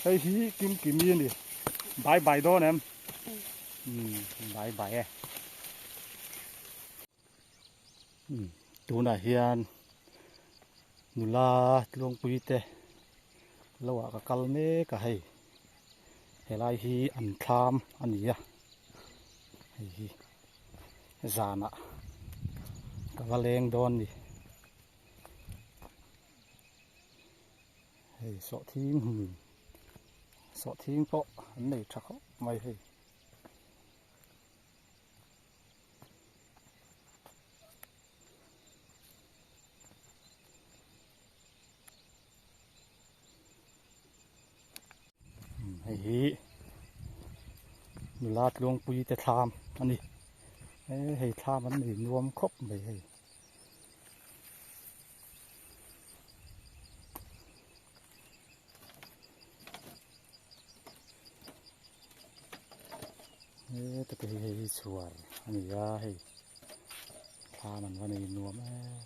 Hei hi kim kimi a ni. Bai bai dawn em? Umm bai bai e. Umm tunah hian nula tluangpui te lo ah ka kal mek a hei. Helai hi an thlam a ni a. Hei hi zanah ka va leng dawn ni. Hei sawhthing hmun sawhthing pawh an nei tha khawp mai hei. Hei hi nula tluangpui te thlam a ni hei thlam an nei nuam khawp mai hei. Heta te hi hei hi chhuar a ni a hei thlam an va nei nuam em.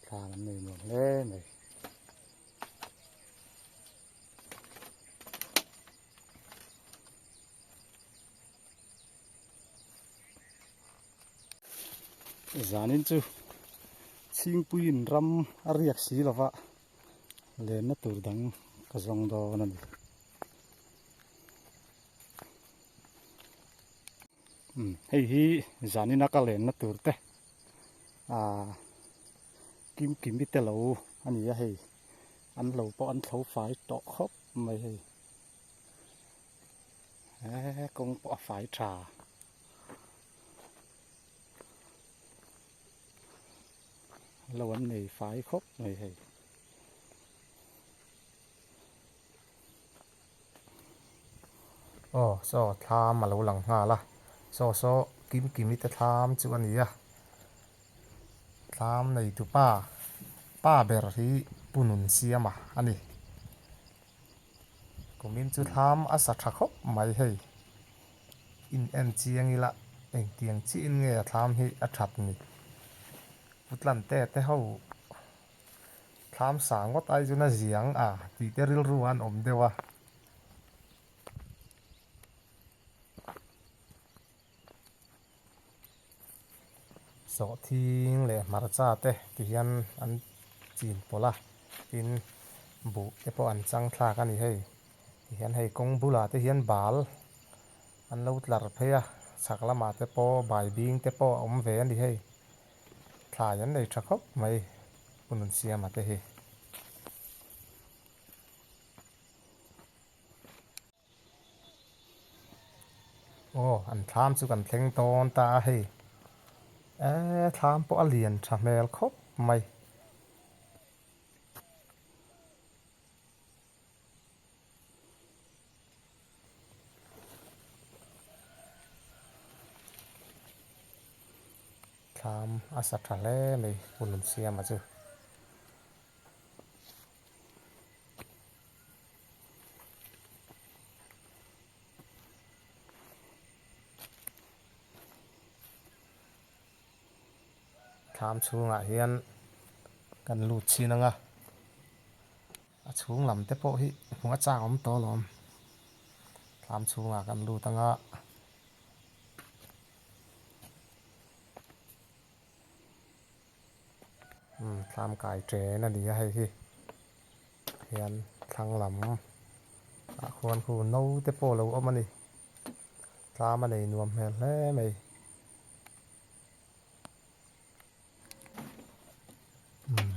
Thla an nei nuam hle mai. Zanin chu chhingpuiin ram a riak si lova lenna tur dang ka zawng dawn a ni. Hei hi zanina ka lenna tur te ah kim kimi te lo a ni a hei an lo pawh an thlo fai tawh khawp mai hei eee kawng pawh a fai tha lo an nei fai khawp mai hei. Aw saw thlam a lo lang nghal a, saw saw kim kimi te thlam chu a ni a, thlam nei tu pa pa ber hi Pu Nunsiama a ni. Kumin chu thlam a sa tha khawp mai hei, in en chiang ila engtiang chiah in nge a thlam hi a that ni, Pu Tlante te ho. Thlam sa ngawt ai chuan a ziang a tih te rilru an awm deuh a. Sawhthing leh hmarcha te ti hian an chin pawlh a, tin buh te pawh an chang thlak a ni hei. Ti hian hei kawng bulah te hian bal an lo tlar phei a, chhak lamah te pawh baibing te pawh a awm ve a ni hei. Thlai an nei tha khawp mai Pu Nunsiama te hi. Aw an thlam chu kan thleng tawn ta a hei. Eee thlam pawh a lian tha hmel khawp mai. Thlam a sa tha hle mai Pu Nunsiama chu. Thlam chhungah hian kan lut chhin ang a. A chhung lam te pawh hi hmuh a chak awm tawh alawm. Thlam chhungah kan lut ang a. Umm thlam kai chen a ni a hei hi. Hian thlang lam ah khuan khu no te pawh lo awm a ni. Thlam a nei nuam hmel hle mai.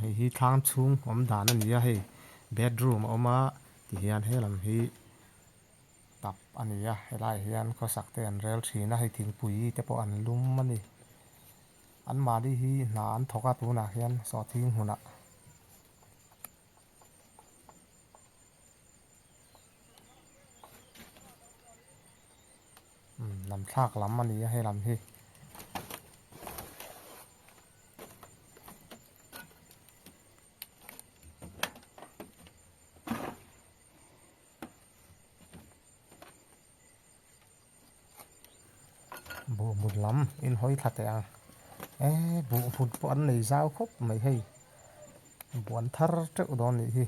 Hei hi thlang chhung awm dan a ni a hei bedroom a awm a tihian he lam hi tap a ni a helaiah hian khawsak te an rel thin a hei thingpui te pawh an lum a ni anmahni hi hna an thawk a tunah hian sawhthing hmunah. Lam thlak lam a ni a he lam hi. Buh hmun lam in hawi thla teh ang. Eee buh hmun pawh an nei zau khawp mai hei. Buh an thar teuh dawn nih hi.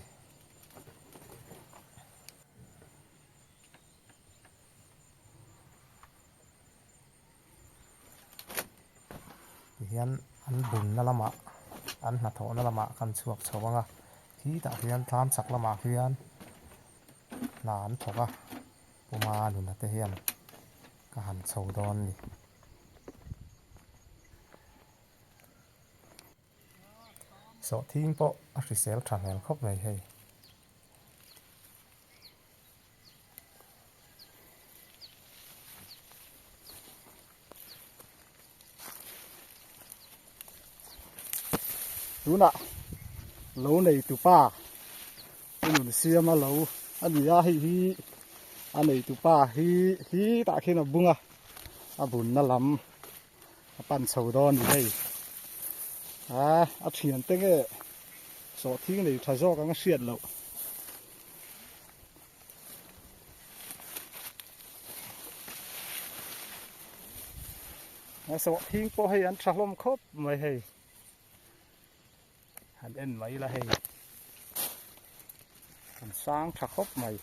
Tihian an bunna lamah an hnathawhna lamah kan chhuak chho ang a, khitah hian thlam chak lamah khian hna an thawk a, Puma nuna te hian ka han chho dawn a ni. Sawhthing pawh a hrisel tha hmel khawp mai hei. Tunah lo nei tupa a nun siam a lo a ni a hei hi a nei tupa hi hi tah khian a bung a a bunna lam a pan chho dawn a ni hei a a thian te nge sawhthing nei tha zawk ang a hriat loh. A sawhthing pawh hei an tha hlawm khawp mai hei han en mai la hei an sang tha khawp mai.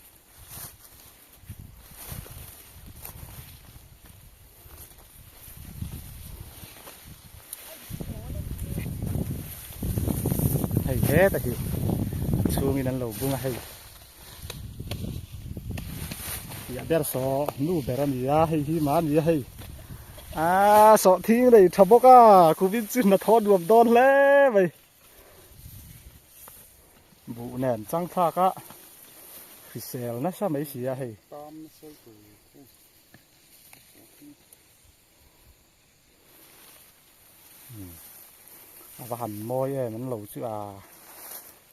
Hei heta hi a chhungin an lo bung a hei piah ber saw nu ber a ni a hei hi mahni a hei aaa sawhthing nei tha bawk a kumin chu hnathawh nuam dawn hle mai. Buh nen chang thlak a hrisel nasa mai si a hei. A va han mawi em an lo chu a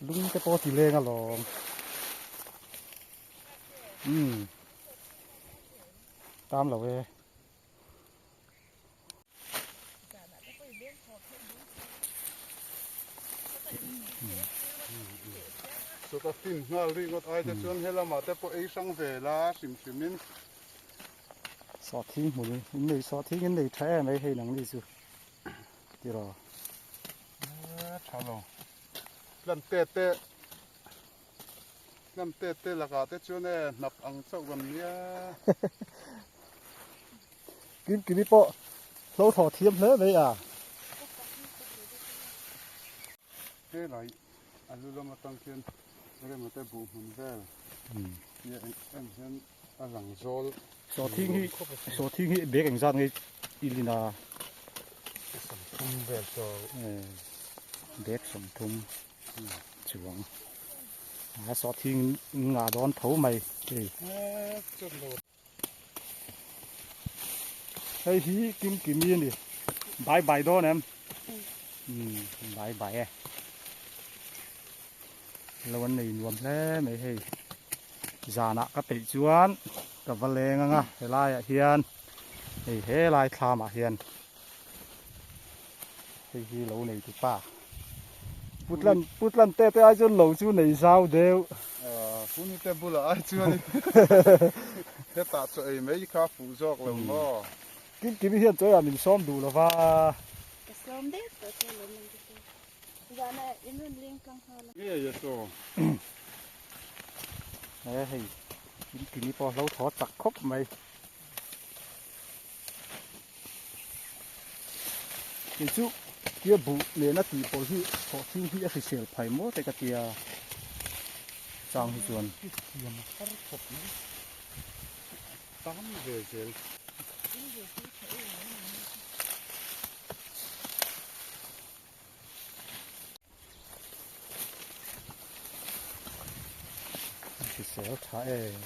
lung te pawh a ti leng alawm umm tam lo e. Chawt a fin nghal ringawt ai te chuan helamah te pawh ei hrang ve la hrim hrimin. Sawhthing hmun in nei sawhthing in nei tha em mai hei nang ni chu tiraw. Tha lo tlan te te tlan te te lakah te chuan e hnap ang chauh kan nia. Kim kimi pawh hlo thaw thiam hle mai a. Helai a lu lam atang khian rema te buh hmun vel nia en hian a lang zawl. Sawhthing hi sawhthing hi bag engzat nge i lin a? Sawmthum vel chaw. Bag sawmthum chuang. A sawhthing ngah dawn tho mai hei. Hei hi Kim Kimi a ni. Bai bai dawn em? Umm bai bai e. Lo an nei nuam hle mai hei. Zanah ka peih chuan ka va leng ang a helaiah hian hei helai thlamah hian hei hi lo nei tu pa. Putlan putlan te te ai chuan lo chu nei zau deuh. Puni te bulah ai chuan hetah chaw ei mai kha fuh zawk lo maw. Kim Kimi hian chaw eiah min sawm duh lova. Ka sawm deuh tawh che lo man te chu. Zana in rawn leng tlang nghal a. Ngei a chaw. He hei Kim Kimi pawh hlo thaw chak khawp mai. Kei chu tia buh nena tih pawh hi thawhchhung hi a hrisel phai maw te ka tia chang hi chuan. Thiam a har khawp mai tam ve zel. Hrisel tha em.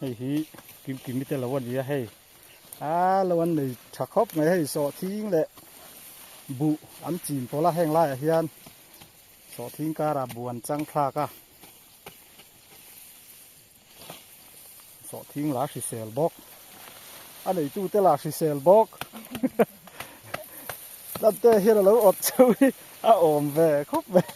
Hei hi kim kim te lo a ni a hei a lo an nei tha khawp mai hei sawhthing leh. Buh an chin pawlh a heng laiah hian sawhthing karah buh an chang thlak a. Sawhthing la hrisel bawk. A neitute la hrisel bawk. Tlante hian a lo awt cheu hi a awm ve khawp mai.